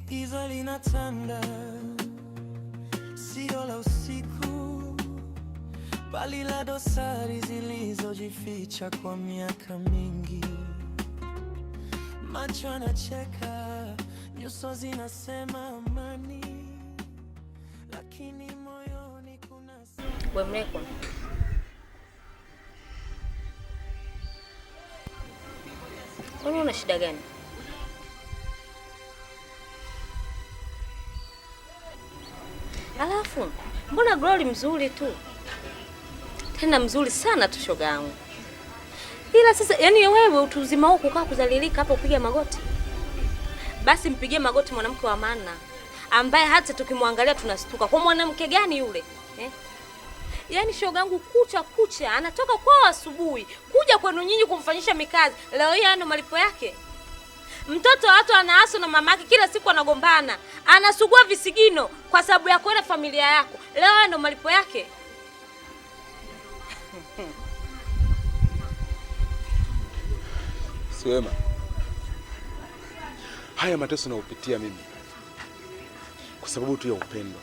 Giza linatanda, sio la usiku, bali la dosari zilizojificha kwa miaka mingi. Macho yanacheka, nyuso zinasema amani, lakini moyoni kuna We Mlekwa, kwani una shida gani? Alafu mbona Glory mzuri tu, tena mzuri sana tu, shoga yangu. Ila sasa, yani wewe utu uzima wako kukaa kuzalilika hapo kupiga magoti? Basi mpigie magoti mwanamke wa maana ambaye hata tukimwangalia tunastuka. Kwa mwanamke gani yule eh? Yaani shoga yangu kucha kucha anatoka kwao asubuhi kuja kwenu nyinyi kumfanyisha mikazi. Leo hii ano malipo yake. Mtoto wa watu anaaso na mamake kila siku anagombana, anasugua visigino kwa sababu ya kuona familia yako. Leo haya ndo malipo yake. Siwema, haya mateso nayopitia mimi kwa sababu tu ya upendo.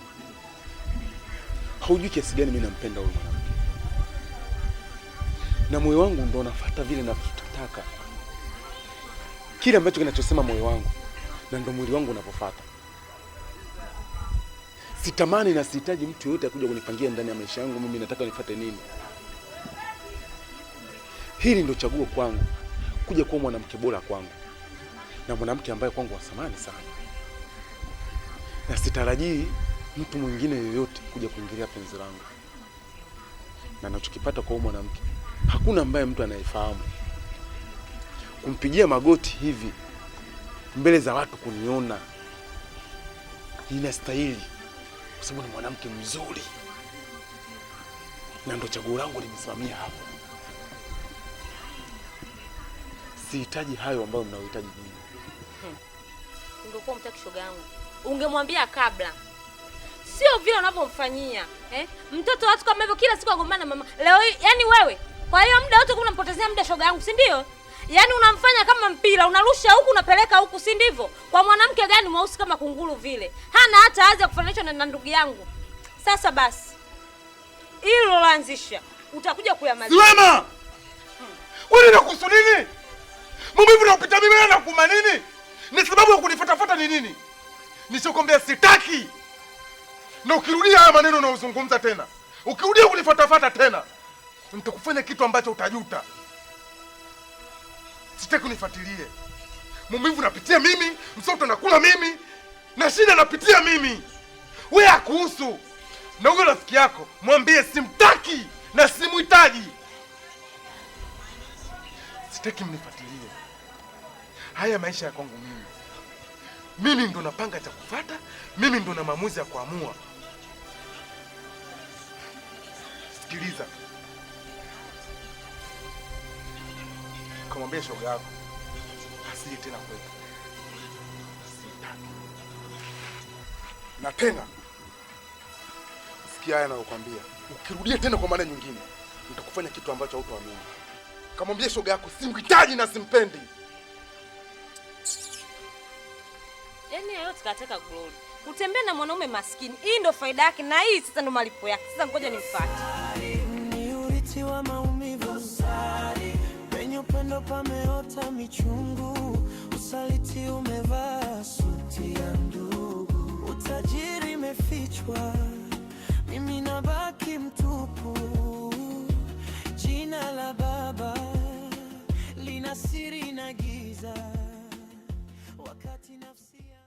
Haujui kiasi gani mimi nampenda huyu mwanamke, na moyo wangu ndo nafuata vile navyotaka, kile ambacho kinachosema moyo wangu, na ndo mwili wangu unavyofuata. Sitamani na sihitaji mtu yoyote akuja kunipangia ndani ya maisha yangu mimi nataka nifuate nini. Hili ndo chaguo kwangu, kuja kuwa mwanamke bora kwangu na mwanamke ambaye kwangu wa thamani sana, na sitarajii mtu mwingine yoyote kuja kuingilia penzi langu, na nachokipata kwa huyu mwanamke hakuna ambaye mtu anayefahamu. Kumpigia magoti hivi mbele za watu kuniona inastahili, kwa sababu ni mwanamke mzuri, na ndo chaguo langu limesimamia hapo. Sihitaji hayo ambayo mnayohitaji nyinyi. Ungekuwa mtaki shoga yangu, ungemwambia kabla, sio vile unavyomfanyia eh? Mtoto wa watu kama hivyo kila siku agombana na mama. Leo hii yani wewe, kwa hiyo muda wote unampotezea muda shoga yangu, si ndio? Yaani unamfanya kama mpira, unarusha huku unapeleka huku, si ndivyo? Kwa mwanamke gani mweusi kama kunguru vile? Hana hata haja ya kufananishwa na ndugu yangu. Sasa basi, hilo loanzisha utakuja kuyamaliza. Siwema! Wewe unakuhusu nini? Maumivu nakupita mimi wewe nakuma nini? Ni sababu ya kunifuatafuata ni nini? Nishakwambia sitaki. Na ukirudia haya maneno unayozungumza tena, ukirudia kunifuatafuata tena, nitakufanya kitu ambacho utajuta. Sitaki unifuatilie. Maumivu napitia mimi, msoto nakula mimi, na shida napitia mimi. Wewe hakuhusu. Na huyo rafiki yako mwambie simtaki na simuhitaji. Sitaki mnifuatilie. Haya maisha ya kwangu mimi. Mimi ndo napanga cha kufuata, mimi ndo na maamuzi ya kuamua. Sikiliza, kamwambia shoga yako asije tena kwetu, sitaki. Na tena sikia haya nayokwambia, ukirudia tena kwa mara nyingine nitakufanya kitu ambacho hautoamini. Kamwambia shoga yako simhitaji na simpendi. Yaani yote kataka Glory. Kutembea na mwanaume maskini. Hii ndo faida yake na hii sasa ndo malipo yake. Sasa ngoja nimfuate. Ni urithi wa maumivu, penye upendo pameota michungu, usaliti umevaa suti ya ndugu, utajiri imefichwa, mimi nabaki mtupu. Jina la baba lina siri na giza, wakati nafsi ya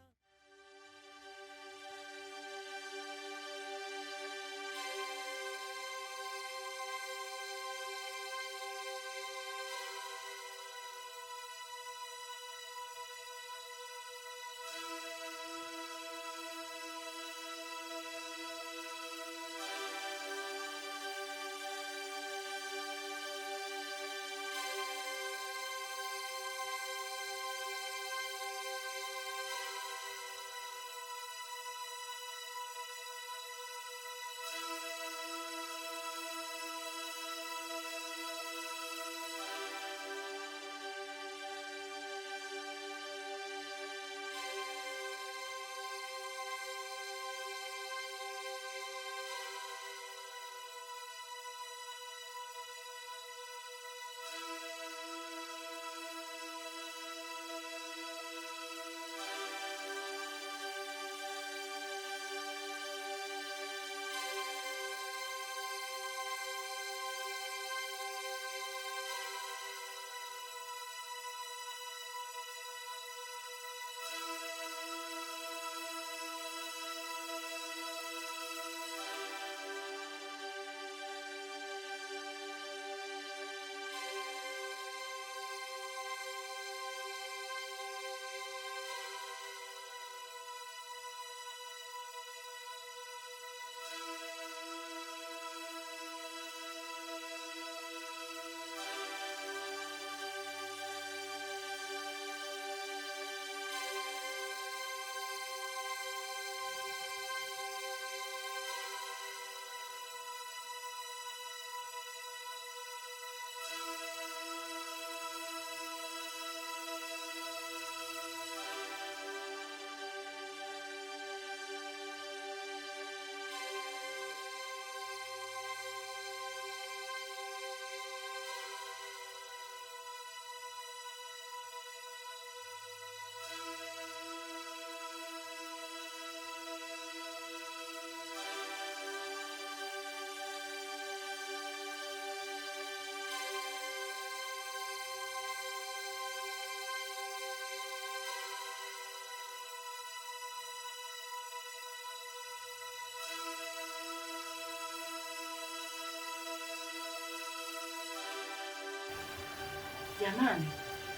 Jamani,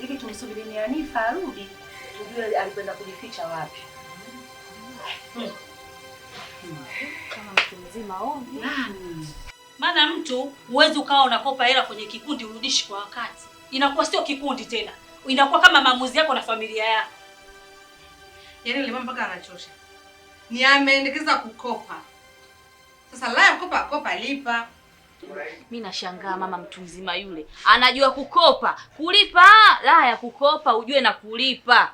hivi tumsubirini Hanifa arudi tujue alikwenda kujificha wapi. Kama mtu mzima ovyo. Nani? Maana mtu huwezi ukawa unakopa hela kwenye kikundi urudishi kwa wakati. Inakuwa sio kikundi tena. Inakuwa kama maamuzi yako na familia yako. Yaani yule mama mpaka anachosha. Ni ameendekeza kukopa. Sasa la kukopa kopa lipa. Mimi nashangaa mama mtu mzima yule anajua kukopa, kulipa, la ya kukopa ujue na kulipa.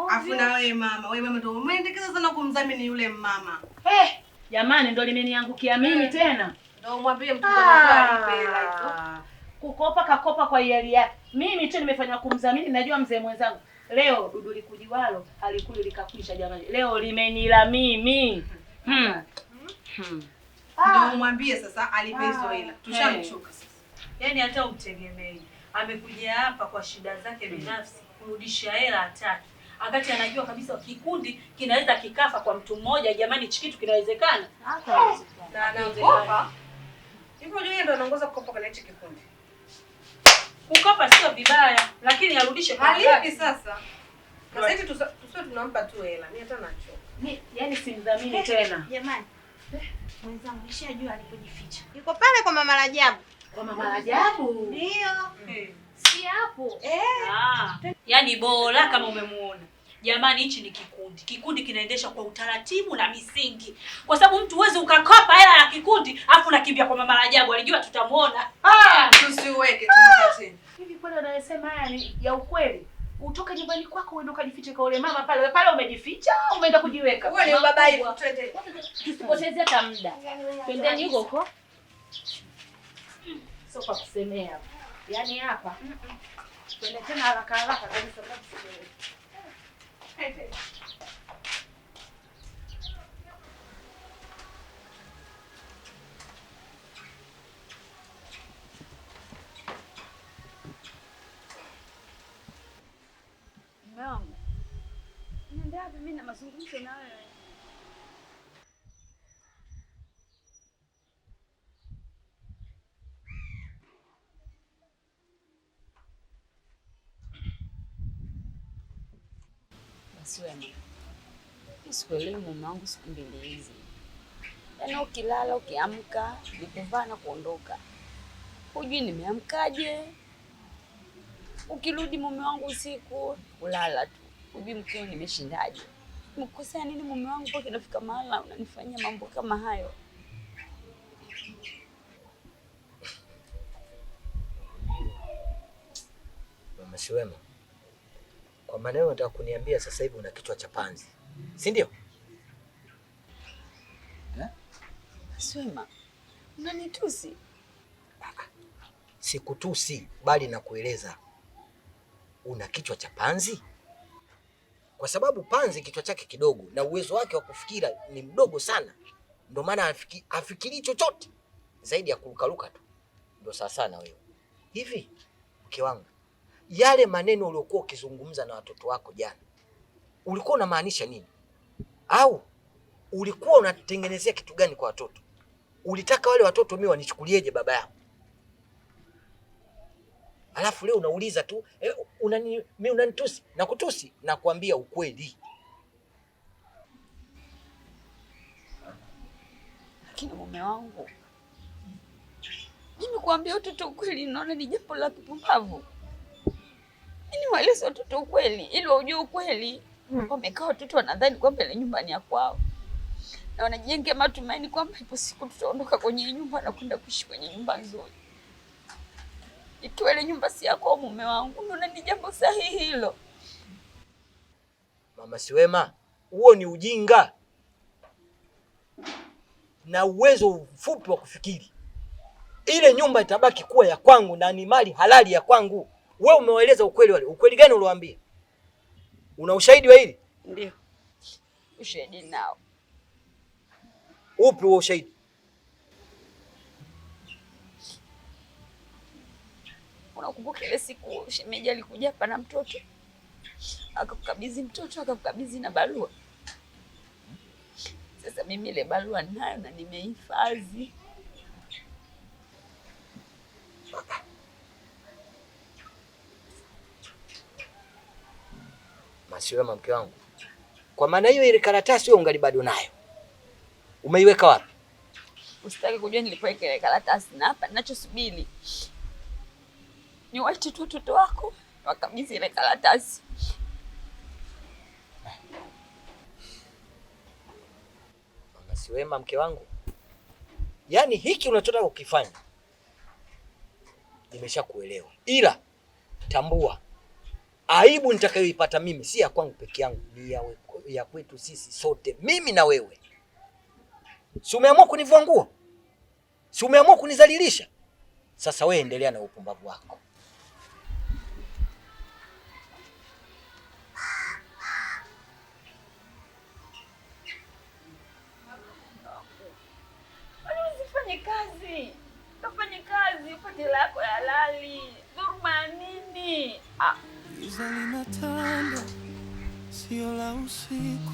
Afu na wewe mama, wewe mama ndio umeendekeza sana kumdhamini yule mama. Eh, jamani ndio limeniangukia mimi tena. Ndio umwambie mtu alipe hela hizo. Kukopa kakopa kwa hiari yake. Mimi tu nimefanya kumdhamini, najua mzee mwenzangu. Leo dudu likujiwalo alikuli likakwisha jamani. Leo limenila mimi. Ndio umwambie sasa alipe hizo hela. Tushamchoka sasa. Yaani hata umtegemei. Amekuja hapa kwa shida zake binafsi kurudisha hela hataki. Wakati anajua kabisa kikundi kinaweza kikafa kwa mtu mmoja, jamani hichi kitu kinawezekana. Na anakopa. Hivyo yeye ndo anaongoza kukopa kwenye hichi kikundi. Kukopa sio vibaya, lakini arudishe kwa wakati. Halipi sasa. Sasa hivi tusiwe tunampa tu hela. Mimi hata nachoka. Yaani simdhamini tena. Jamani. Mwenzangu nishajua alipojificha. Yuko pale kwa Mama Rajabu. Kwa Mama Rajabu? Ndio. Si hapo. Yaani bora kama umemuona. Jamani hichi ni kikundi. Kikundi kinaendeshwa kwa utaratibu na misingi. Kwa sababu mtu huwezi ukakopa hela ya kikundi afu unakimbia kwa Mama Rajabu, alijua tutamuona. Tusiweke tumpatie. Hivi kweli unayosema haya ni ya ukweli? Utoke nyumbani kwako uende ukajifiche kwa ule mama pale. Pale umejificha au umeenda kujiweka? Wewe ni ubabaifu, twende. Tusipoteze hata muda. Twendeni huko huko. Sio kwa kusemea. Yaani hapa. Twende tena haraka haraka kabisa kabisa. Mume wangu. Niende wapi mimi na mazungumzo na wewe? Basi wewe. Sikuelewi mume wangu siku mbili hizi. Yaani ukilala ukiamka ni kuvaa na kuondoka. Hujui nimeamkaje. Ukirudi mume wangu usiku kulala tu. Hujui mkeo nimeshindaje. Nimekukosea nini mume wangu mpaka inafika mahala unanifanyia mambo kama hayo? Mama Siwema, kwa maneno unataka kuniambia sasa hivi una kichwa cha panzi, si ndio? Siwema, unanitusi? Sikutusi, bali nakueleza una kichwa cha panzi, kwa sababu panzi kichwa chake kidogo na uwezo wake wa kufikira ni mdogo sana, ndio maana hafikiri chochote zaidi ya kurukaruka tu. Ndio sawa sana wewe. Hivi mke wangu, yale maneno uliokuwa ukizungumza na watoto wako jana, ulikuwa unamaanisha nini? Au ulikuwa unatengenezea kitu gani kwa watoto? Ulitaka wale watoto mimi wanichukulieje baba yao? Alafu leo unauliza tu mimi unanitusi? Nakutusi na kuambia ukweli. Lakini mume wangu, mimi kuambia watoto ukweli naona ni jambo la kipumbavu. Mimi niwaeleze watoto ukweli ili wajue ukweli. Wamekaa watoto wanadhani kwamba ile nyumba ni ya kwao, na wanajengea matumaini kwamba ipo siku tutaondoka kwenye nyumba na kwenda kuishi kwenye nyumba nzuri. Ikiwa ile nyumba si yako mume wangu, unaona ni jambo sahihi hilo? Mama Siwema, huo ni ujinga na uwezo mfupi wa kufikiri. Ile nyumba itabaki kuwa ya kwangu na ni mali halali ya kwangu. Wewe umewaeleza ukweli wale. Ukweli gani uliowaambia? Una ushahidi wa hili? Ndio. Ushahidi nao. Upi huo ushahidi? Unakumbuka ile siku shemeji alikuja hapa na mtoto? Akakukabidhi mtoto, akakukabidhi na barua. Sasa mimi ile barua ninayo na nimehifadhi. Mama Siwema, mke wangu. Kwa maana hiyo ile karatasi wewe ungali bado nayo. Umeiweka wapi? Usitaki kujua nilipoweka ile karatasi, na hapa ninachosubiri ni waite tu watoto wako wakabidhi ile karatasi. Mama Siwema, mke wangu. Yaani hiki unachotaka kukifanya nimeshakuelewa. Ila tambua aibu nitakayoipata mimi si ya kwangu peke yangu, ni ya kwetu sisi sote, mimi na wewe. Si umeamua kunivua nguo? Si umeamua kunizalilisha? Sasa wewe endelea na upumbavu wako. Usifanye kazi. Kafanye kazi upate lako ya halali. Dhuluma nini? Giza linatanda, sio la usiku,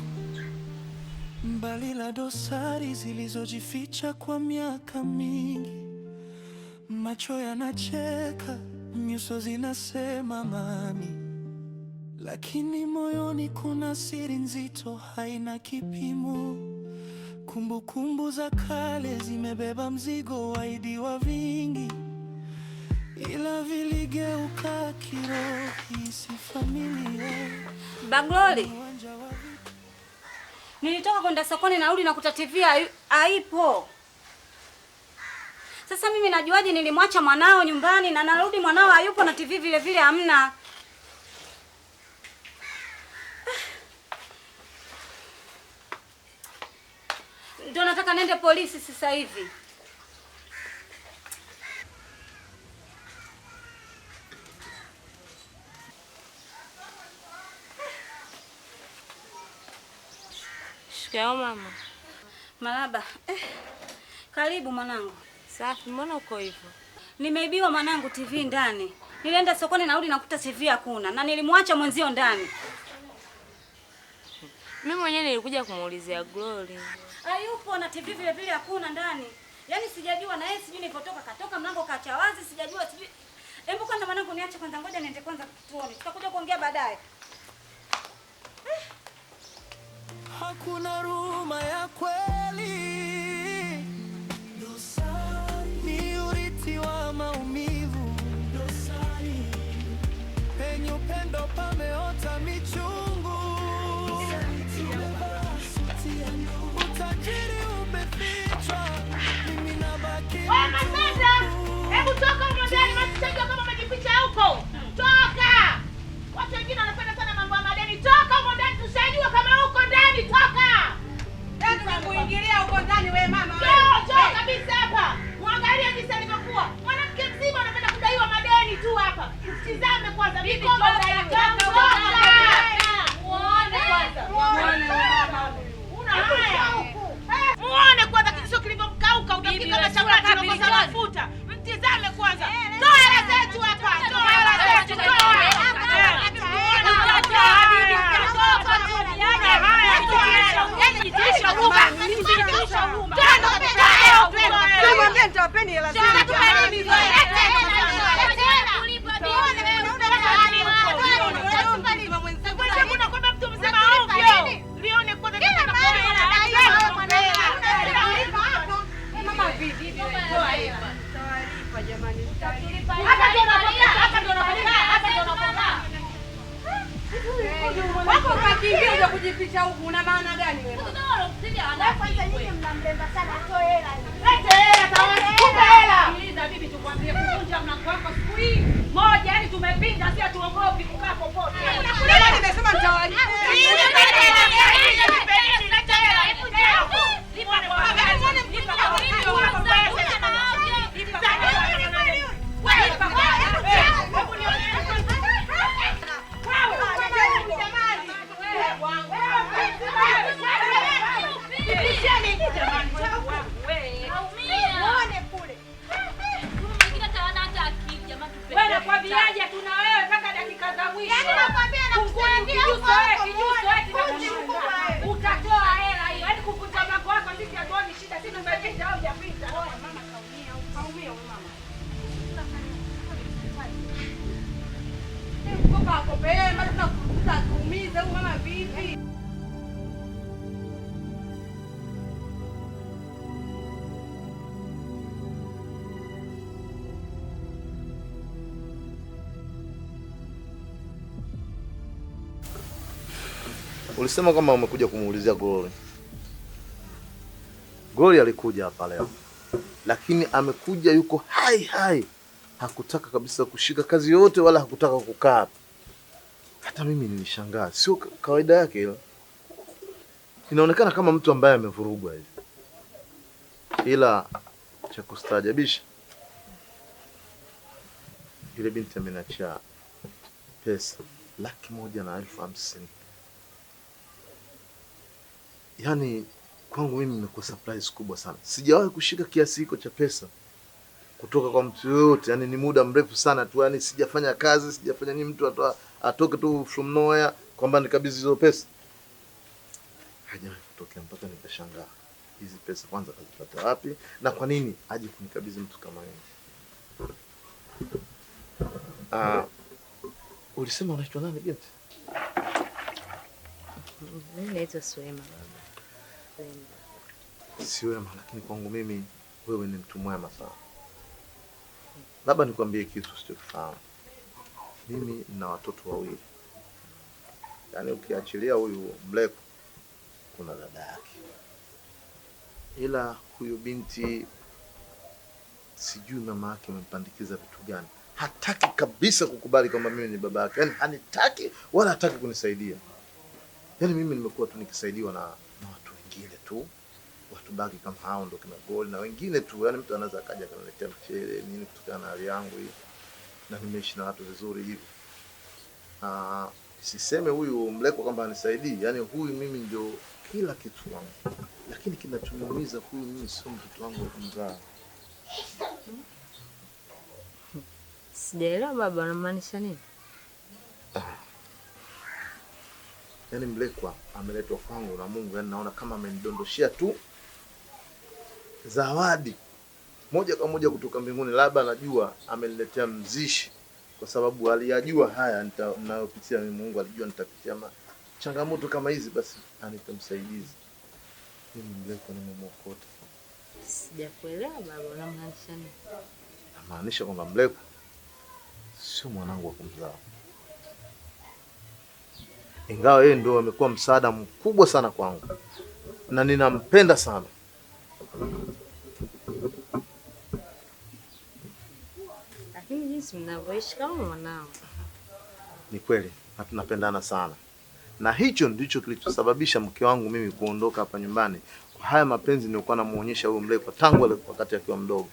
mbali la dosari zilizojificha kwa miaka mingi. Macho yanacheka, nyuso zinasema mami, lakini moyoni kuna siri nzito, haina kipimo. Kumbukumbu za kale zimebeba mzigo waidiwa vingi, ila viligeuka kiroho, si familia. Bagloli, nilitoka kwenda sokoni narudi nakuta TV haipo. Sasa mimi najuaje nilimwacha mwanao nyumbani na narudi mwanao hayupo na TV vile vile hamna. Ndio nataka nende polisi sasa hivi. Shikamoo mama. Marahaba. Karibu mwanangu. Safi, mbona uko hivyo? Nimeibiwa mwanangu TV ndani. Nilienda sokoni narudi nakuta TV hakuna na nilimwacha mwenzio ndani. Mimi mwenyewe nilikuja kumuulizia Glory. Hayupo na TV vile vile hakuna ndani. Yaani sijajua na yeye sijui nilipotoka katoka mlango kaacha wazi sijajua sijui. Hebu kwanza mwanangu niache kwanza, ngoja niende kwanza kituoni. Tutakuja kuongea baadaye. Hakuna ruma ya kweli, dosari ni urithi wa maumivu, dosari penye upendo pameota michungu, utajiri umefichwa, mimi nabaki. Wewe Masanja, hebu toka huko ndani, masitajua kama umejificha huko. Toka! Watu wengine wanapenda sana mambo ya madeni. Toka huko ndani, tushajua kama uko ndani, toka. Tunakuingilia huko ndani wewe mama. Njoo, njoo kabisa hapa. Muangalie jinsi alivyokuwa. Mwanamke mzima anapenda kudaiwa madeni tu hapa. Msitizame kwanza mikoba ya toka. Muone kwanza. Muone mama. Una haya huku. Muone kwanza kijicho kilivyomkauka, utafikiri kama chapati inakosa mafuta. Mtizame kwanza. Toa hela zetu hapa. Toa hela zetu. Toa. Wako ukakimbia uja kujificha huku, una maana gani wewe? Kwanza nyinyi mnamremba sana, toe hela. Lete hela tawani, tupe hela. Sikiliza bibi, tukwambie kuvunja mlango wako siku hii moja, yani tumepinga, si hatuogopi kukaa popote. Mimi nimesema nitawalipa. Wewe nakwambiaje, tuna wewe mpaka dakika za mwisho. Yaani nakwambia nakusaidia huko huko, muone. Najiuliza huyu mama vipi? Ulisema kama umekuja kumuulizia Glory. Glory alikuja hapa leo, lakini amekuja yuko hai hai, hakutaka kabisa kushika kazi yoyote wala hakutaka kukaa hapa. Hata mimi nilishangaa, sio kawaida yake, ila inaonekana kama mtu ambaye amevurugwa hivi. Ila cha kustaajabisha, yule binti ameniachia pesa 150,000. Yaani kwangu mimi imekuwa surprise kubwa sana. Sijawahi kushika kiasi hiko cha pesa kutoka kwa mtu yoyote. Yaani ni muda mrefu sana tu, yaani sijafanya kazi, sijafanya nini, mtu atoke tu from nowhere kwamba nikabidhi hizo pesa. Hajawahi kutokea mpaka nikashangaa. Hizi pesa kwanza kazipata wapi na kwa nini aje kunikabidhi mtu kama yeye? Ulisema unaitwa nani binti? Mimi naitwa Suema baba. Si wema, lakini kwangu mimi wewe ni mtu mwema sana. Labda nikwambie kitu usichokifahamu. Mimi nina watoto wawili. Yaani ukiachilia huyu Mleko kuna dada yake. Ila huyu binti sijui mama yake amempandikiza vitu gani. Hataki kabisa kukubali kwamba mimi ni baba yake. Yaani hanitaki wala hataki kunisaidia. Yaani mimi nimekuwa tu nikisaidiwa na watu wengine tu. Watu baki kama hao ndo kina Goli na wengine tu. Yaani mtu anaweza akaja akaniletea mchele nini kutokana na hali yangu hii. Na nimeishi na watu vizuri hivi. Siseme huyu Mleko kwamba anisaidii. Yaani huyu mimi ndio kila kitu wangu. Lakini kinachoniumiza huyu mimi sio mtoto wangu wa kumzaa. Sijaelewa baba, unamaanisha nini? Yaani Mlekwa ameletwa kwangu na Mungu, yaani naona kama amenidondoshia tu zawadi moja kwa moja kutoka mbinguni. Labda anajua ameniletea mzishi kwa sababu aliyajua haya ninayopitia mimi. Mungu alijua nitapitia changamoto kama hizi, basi anipe msaidizi. Mimi Mlekwa nimemwokota. Sijakuelewa baba, unamaanisha nini? Namaanisha kwamba Mlekwa sio mwanangu wa kumzaa. Ingawa yeye ndio amekuwa msaada mkubwa sana kwangu na ninampenda sana. Lakini jinsi mnavyoishi kama mwanao. Ni kweli na tunapendana sana. Na hicho ndicho kilichosababisha mke wangu mimi kuondoka hapa nyumbani. Kwa haya mapenzi nilikuwa namuonyesha huyo Mlekwa tangu wakati akiwa mdogo.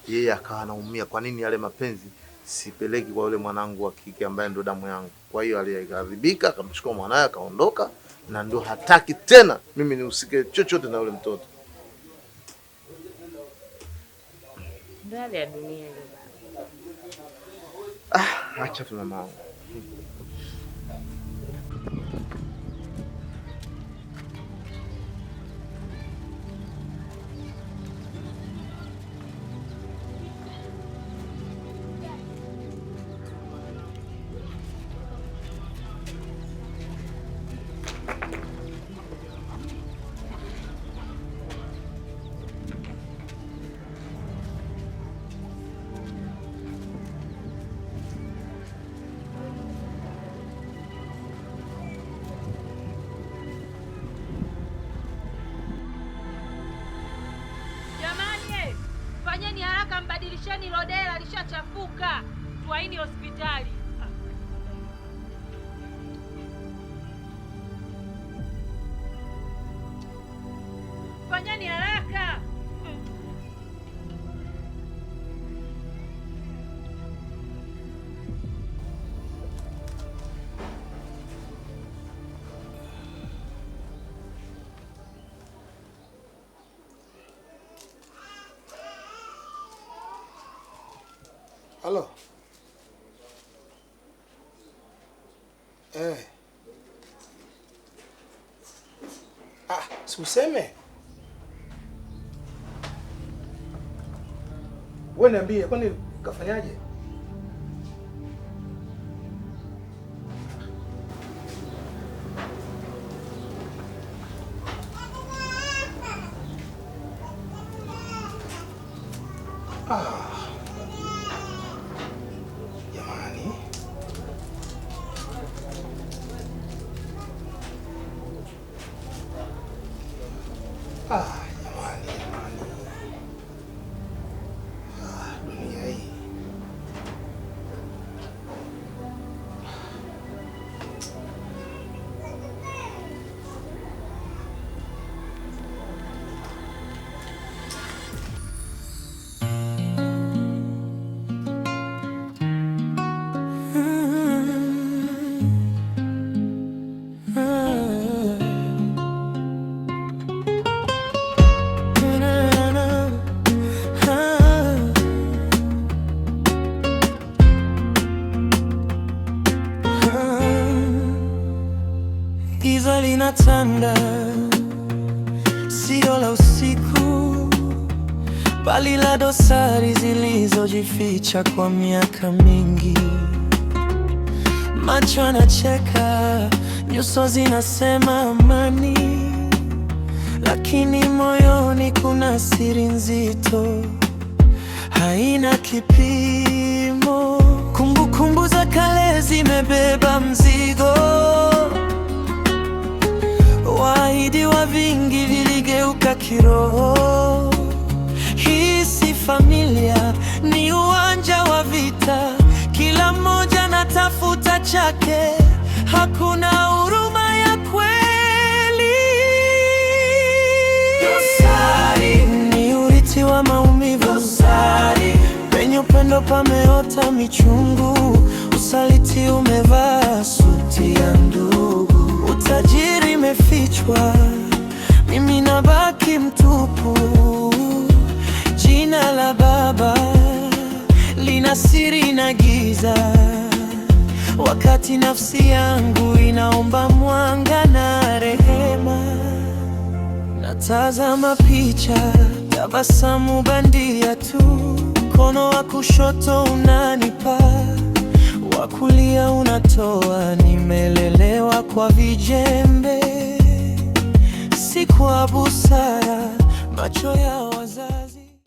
Yeye akawa anaumia kwa nini yale mapenzi sipeleki kwa yule mwanangu wa kike ambaye ndo damu yangu. Kwa hiyo aliadhibika, akamchukua mwanae akaondoka, na ndo hataki tena mimi nihusike chochote na yule mtoto. Ndio hali ya dunia hiyo baba. Acha tu mama wangu. Jamani, fanyeni haraka mbadilisheni lodela lishachafuka. Tuwaini hospitali. Fanyeni haraka. Halo. Si useme. Wewe niambie, kwani kafanyaje? Ah. Jamani. Ah, jamani, jamani. Ah, dunia hii. Giza linatanda, sio la usiku, bali la dosari zilizojificha kwa miaka mingi. Macho yanacheka, nyuso zinasema amani, lakini moyoni kuna siri nzito, haina kipimo. Kumbukumbu za kale zimebeba mzigo, waahidiwa vingi viligeuka kiroho. Hii si familia, ni uwanja wa vita, kila mmoja anatafuta chake, hakuna huruma ya kweli. Dosari ni urithi wa maumivu, dosari penye upendo pameota michungu, usaliti umevaa suti ya ndugu, utajiri imefichwa, mimi nabaki mtupu. Jina la baba lina siri na giza, wakati nafsi yangu inaomba mwanga na rehema. Natazama picha, tabasamu bandia tu, mkono wa kushoto unanipa, wa kulia unatoa. Nimelelewa kwa vijembe, si kwa busara, macho yao